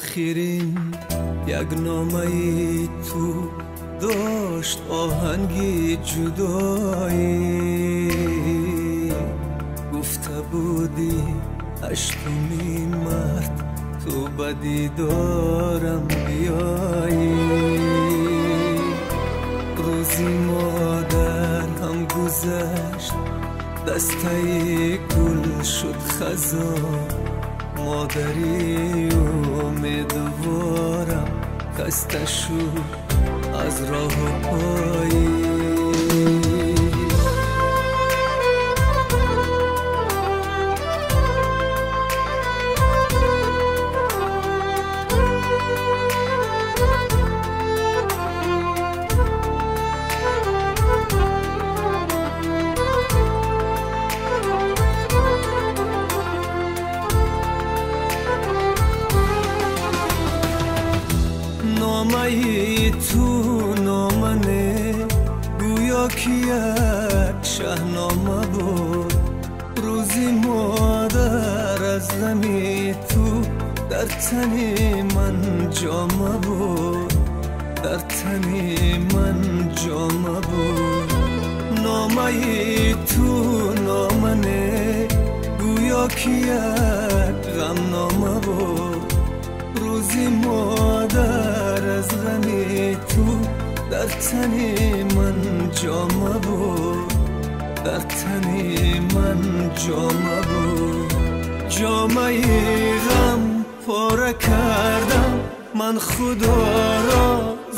Охирин як номаи ту дошт оҳанги ҷудоӣ. Гуфта будӣ ҳаштуми март ту ба дидорам биёӣ. Рӯзи модар ҳам гузашт, дастаи гул шуд хазон. Модари умедворам хаста шуд аз роҳу пойӣ. Номаи ту номане, гӯё ки як шаҳнома буд. Рӯзи модар аз ғами ту дар тани ман ҷома буд, дар тани ман ҷома буд. Номаи ту номане, гӯё ки як ғамнома буд. Рӯзи модар аз ғами ту дар тани ман ҷома буд, дар тани ман ҷома буд. Ҷомаи ғам пора кардам, ман Худоро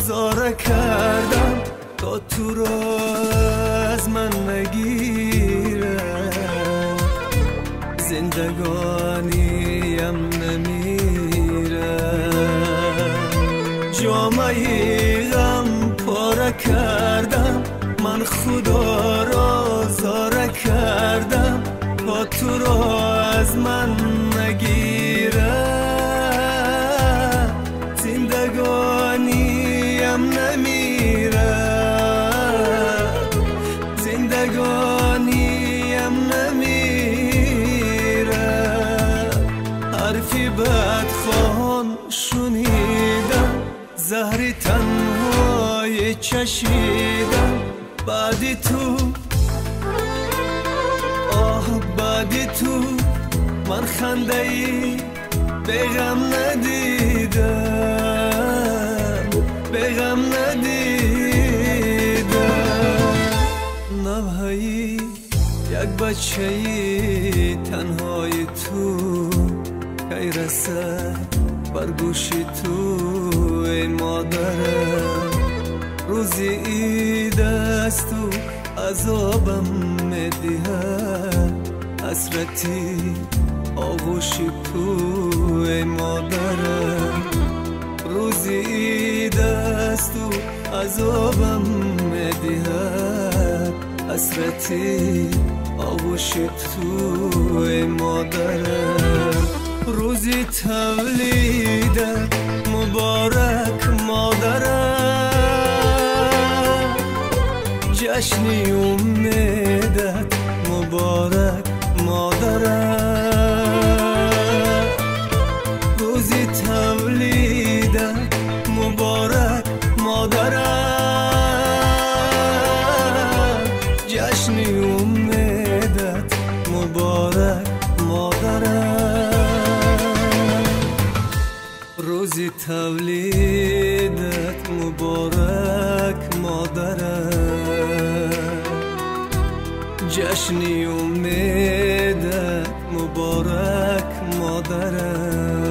зора кардам, то туро аз ман нагирад. Зиндагониям намирад. Ҷомаи ғам пора кардам, ман Худоро зора кардам, то туро аз ман нагирад. Зиндагониям намирад, зиндагониям намирад. Ҳарфи бадхоҳон шунидам, заҳри танҳои чашидам. Баъди ту, оҳ баъди ту, ман хандаи беғам надидам, беғам надидам. Навҳаи як бачаи танҳои ту кай расад бар гӯши ту, эй модарам. Рӯзи ид аст ту азобам медиҳад, ҳасрати оғӯши ту, эй модарам. Рӯзи ид аст ту азобам медиҳад, ҳасрати оғӯши ту, эй модарам. Рӯзи тавлидат муборак, модарам. Ҷашни умедат муборак, модарам. Рӯзи тавлидат муборак, модарам. Ҷашни умедат муборак, модарам. Рӯзи тавлидат муборак, модарам. Ҷашни умедат муборак, модарам.